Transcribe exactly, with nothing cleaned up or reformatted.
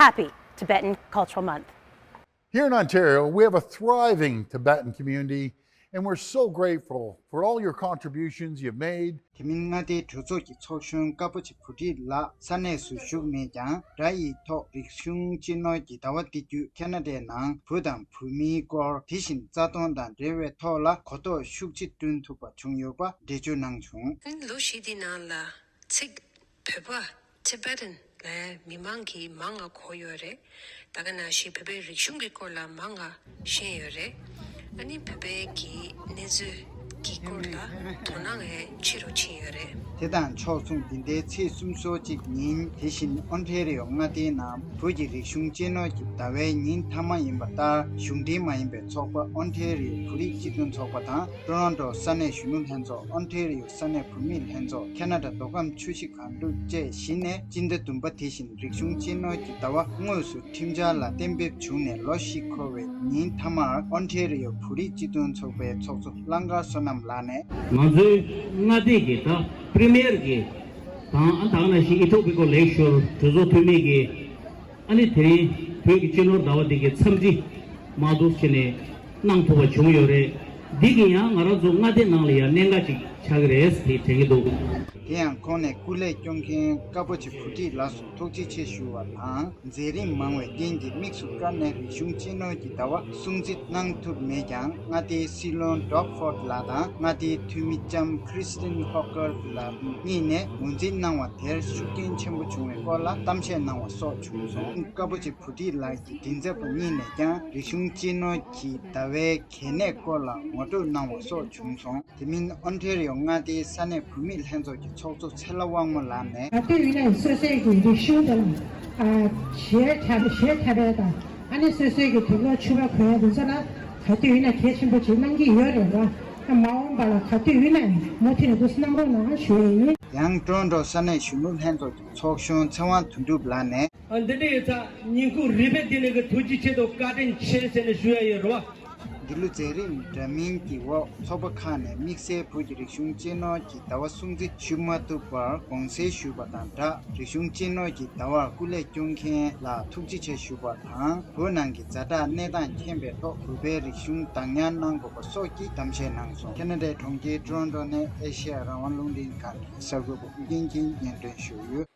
Happy Tibetan Cultural Month. Here in Ontario, we have a thriving Tibetan community, and we're so grateful for all your contributions you've made. དེ་མིན་མངའ་སྡེའི་གྲོས་ཚོགས་ཀྱི་ཚོགས་གཞོན་ཀ་པོ་ཆེ་བུ་ཁྲིད་ལགས་ས་གནས་སུ་བཞུགས་མེད་ཀྱང་། དགྲ་ཡི་ཐོག་རིག་གཞུང་གཅེས་ནོར་གྱི་ཟླ་བ་འདི་བརྒྱུད་ཁ་ན་ཌའི་ནང་བུ་དང་བུད་མེད་སྐོར། དེ་བཞིན་རྩ་དོན་དང་འབྲེལ་བའི་ཐོག་ལ་གོ་རྟོགས་ཤུགས་ཆེ་བསྐྲུན་ཐུབ་པ་བྱུང་ཡོད་པ་འགྲེལ་བརྗོད་གནང་བྱུང་། ལོ་བཞི་འདིའི་ནང་ལ་ཚིག་བོད་པ། Tibetan ལ་མི་མང་གིས་མང་ང་གོ་ཡོད་རེད། ད་ག་ནང་བཞིན་བོད་པའི་རིག་གཞུང་གི་སྐོར་ལ་མང་ང་ཤེས་ཡོད་རེད། ཨ་ནི་བོད་པའི་གི་གནས་ཚུལ་གྱི་སྐོར་ལ་དོ་སྣང་ཡང་ཆེ་རུ་ཕྱིན་ཡོད་རེད། དེ་དང་ཕྱོགས་མཚུངས། འདི་ཟླའི་ཚེས་སུམ་ཅུ་སོ་གཅིག་ཉིན། དེ་བཞིན་ཨོན་ཊེ་རི་ཡོ་མངའ་སྡེའི་ནང་བོད་ཀྱི་རིག་གཞུང་གཅེས་ནོར་གྱི་ཟླ་བའི་ཉིན་མཐའ་མ་ཡིན་པ་ལྟར། གཞུང་འབྲེལ་མ་ཡིན་པའི་ཚོགས་པ་ཨོན་ཊེ་རི་ཡོ་བོད་རིགས་སྤྱི་མཐུན་ཚོགས་པ་དང་། ཊོ་རོན་ཊོ་ས་གནས་གཞོན་ནུ་ལྷན་ཚོགས། ཨོན་ཊེ་རི་ཡོ་ས་གནས་བུད་མེད་ལྷན་ཚོགས། ཁ་ན་ཌ་མདོ་ཁམས་ཆུ་བཞི་སྒང་དྲུག་བཅས་བཞི་ནས། སྤྱི་ཟླ་བདུན་པ་དེ་བཞིན་རིག་གཞུང་གཅེས་ནོར་གྱི་ཟླ་བ་དངོས་སུ་ཁྲིམས་འཆར་ལ་གཏན་འབེབས་བྱུང་ནས་ལོ་བཞི་འཁོར་བའི་ཉིན་མཐའ་མར། ཨོན་ཊེ་རི་ཡོ་བོད་རིགས་སྤྱི་མཐུན་ཚོགས་པའི་ཚོགས་གཙོ་གླང་དཀར་བསོད་ནམས་ལགས་ནས། ང་ཚོའི་མངའ་སྡེ་གི་ད་པི་རི་མི་ཡར་གི་དང་། ཨ། ད་ག་ནང་བཞིན་ཨི་ཐོ་བི་ཀོ་ལེག་ཤོར་གྲོས་ཚོགས་འཐུས་མི་གི། ཨ་ནི་དེ་རིང་བོད་ཀྱི་སྤྱི་ནོར་ཟླ་བ་འདི་གའི་འཚམས་འདྲི་མང་དུ་བྱས་ནས་གནང་ཐུབ་པ་བྱུང་ཡོད་རེད། འདི་གིས་ཡང་ང་རང་ཚོ་མངའ་སྡེ་ནང་ལ་ཡང་གནད་འགག་ཅིག་ཆགས་ཀྱི་རེད་དེ་དྲན་གྱི་འདུག་དེ་ཡང་ཁོང་ནས་སྐུ་ལས་སྐྱོང་མཁན་ཀ་པོ་ཆེ་བུ་ཁྲིད་ལགས་སུ་ཐུགས་རྗེ་ཆེ་ཞུ་བ་དང་། མཛད་རིམ་མང་བའི་རྐྱེན་གྱིས་དམིགས་སུ་བཀར་ནས་རིག་གཞུང་གཅེས་ནོར་གྱི་ཟླ་བ་སྲུང་བརྩི་གནང་ཐུབ་མེད་ཀྱང་། མངའ་སྡེའི་སྲིད་བློན་ཌོག་ཧྥོརྡ་ལགས་དང་། མངའ་སྡེའི་འཐུས་མི་ལྕམ་ཁྲི་སི་ཏིན་ཧོ་ཀར་ལགས་གཉིས་ནས་ངོས་འཛིན་གནང་བ་དེར་ཤུགས་རྐྱེན་ཆེན་པོ་བྱུང་བའི་སྐོར་ལ་གཏམ་བཤད་གནང་བ་སོགས་བྱུང་སོང་། ཀ་པོ་ཆེ་བུ་ཁྲིད་ལགས་ཀྱི་མགྲིན་ཚབ་པ་གཉིས་ནས་ཀྱང་རིག་གཞུང་གཅེས་ནོར་གྱི་ཟླ་བའི་གལ་གནད་སྐོར་ལ་ངོ་སྤྲོད་གནང་བ་སོགས་བྱུང་སོང་། དེ་མིན་ཨོན་ཊེ་རི་ཡོ་མངའ་སྡེའི་ས་གནས་བུད་མེད་ལྷན་ཚོགས་ཀྱི་ཚོགས་གཙོ་ཚེ་ལྷ་དབང་མོ་ལགས་ནས། ག་དུས་ཡིན་ན་སོ་སོའི་གི་རིག་གཞུང་དང་། ཨ། གཞས་འཁྲབ་གཞས་འཁྲབ་པའི་དང་། ཨ་ནི་སོ་སོའི་གི་དུག་ལོག་ཕྱུ་པ་གོན་ཡ་དེ་ཚོ་ལ་ག་དུས་ཡིན་ན་གལ་ཆེན་པོ་ཅིག་གནང་གི་ཡོད་རེད་བ། ཨ། མ་འོངས་པ་ལ་ག་དུས་ཡིན་ན་མུ་མཐུད་ནས་འདུག་སེ་གནང་རོགས་གནང་ཞུ་ཡ་ཡིན། ཡང་ཊོ་རོན་ཊོ་ས་གནས་གཞོན་ནུ་ལྷན་ཚོགས་ཀྱི་ཚོགས་གཞོན་ཚེ་དབང་དོན་གྲུབ་ལགས་ནས། ཨ། འདི་འདྲ་ཡོད་ཙང་ཉིན་གུང་རི་པེ་འདི་ནས་གི་ཐུགས་རྗེ་ཆེ་དང་བཀའ་དྲིན་ཆེ་ཟེར་ནས་ཞུ་ཡ་ཡོད་རེད་བ། འདི་ལོ་མཛད་རིམ་འདྲ་མིན་གྱི་འོག་ཚོགས་པ་ཁག་ནས་དམིགས་བསལ་བོད་ཀྱི་རིག་གཞུང་གཅེས་ནོར་གྱི་ཟླ་བ་སྲུང་བརྩི་ཞུ་མ་ཐུབ་པར་དགོངས་སེལ་ཞུས་པ་དང་སྦྲགས། རིག་གཞུང་གཅེས་ནོར་གྱི་ཟླ་བར་སྐུ་ལས་སྐྱོང་མཁན་ལ་ཐུགས་རྗེ་ཆེ་ཞུ་བ་དང་། བོད་ནང་གི་ཛ་དྲག་གནས་སྟངས་མཁྱེན་པའི་ཐོག་བོད་པའི་རིག་གཞུང་བདག་ཉར་གནང་དགོས་པ་སོགས་ཀྱི་གཏམ་བཤད་གནང་སོང་། ཁེ་ན་ཌའི་གྲོང་ཁྱེར་ཊོ་རོན་ཊོ་ནས་ཨེ་ཤེ་ཡ་རང་དབང་རླུང་འཕྲིན་ཁང་གི་གསར་འགོད་པ་ཨུ་རྒྱན་གྱིས་སྙན་སྒྲོན་ཞུས་ཡོད།